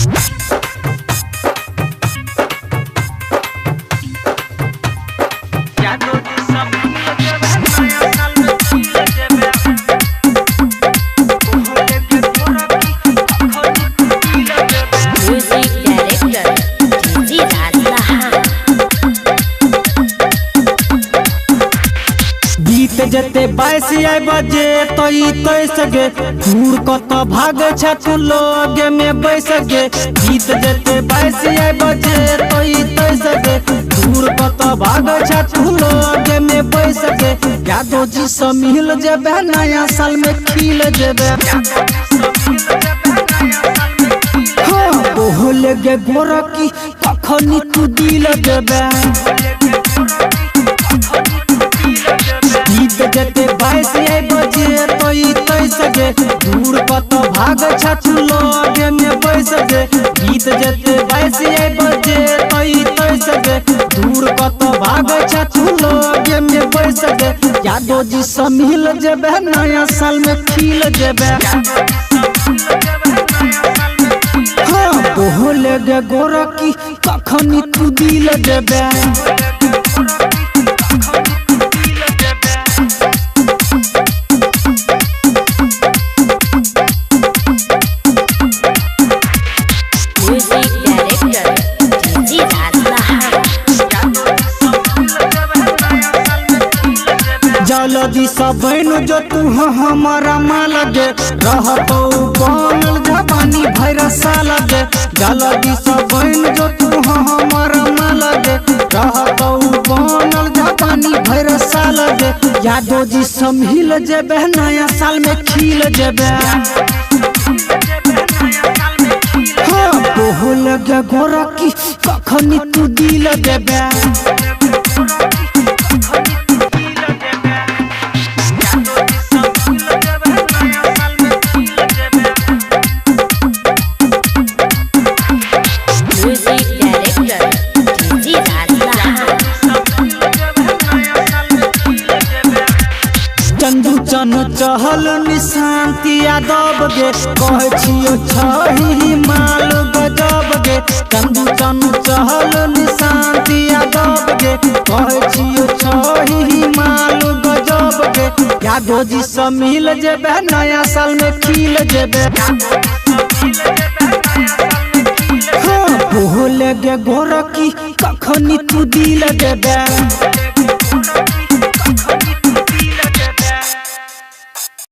Music director DJ Raj. बीत जते 22 आइ बजे तई तई सगे घूर कत भाग छथु लोगे में बैस गे। बीत जते 22 आइ बजे तई तई सगे घूर कत भाग छथु लोगे में बैस गे। यादव जी से मिल जेबे नया साल में खिल जेबे। हाँ बोल गे गोरकी कखनी तू दिल देबे। बीत जते 22 आइ बजे तई तई सगे दूर कत भाग छथु लोगे में बैस गे। बीत जते 22 आइ बजे तई तई सगे दूर कत भाग छथु लोगे में बैस गे। यादव जी से मिल जेबे नया साल में खिल जेबे। हाँ बोल गे गोरकी कखनी तू दिल देबे। Music director DJ Raj. जल्दी सबैन जो तू हमारा माल गे रहतो बनल जवानी भैरसा लगे। जल्दी सबैन जो तू हमारा माल गे रहतो बनल जवानी भैरसा लगे। यादव जी संभिल जेबे नया साल में खिल जेबे। हाँ बोल गे गोरकी कखनी तू दिल देबे। Music director DJ Raj. Chandu चन चहल निशांति यादव गे कह छियो छही माल गजब गे। चंदू चन चहल निशांति यादव गे कह छियो छही माल गजब गे। यादव जी से मिल जेबे नया साल में खिल जेबे। हाँ बोल गे गोरकी कखनी तू दिल देबे।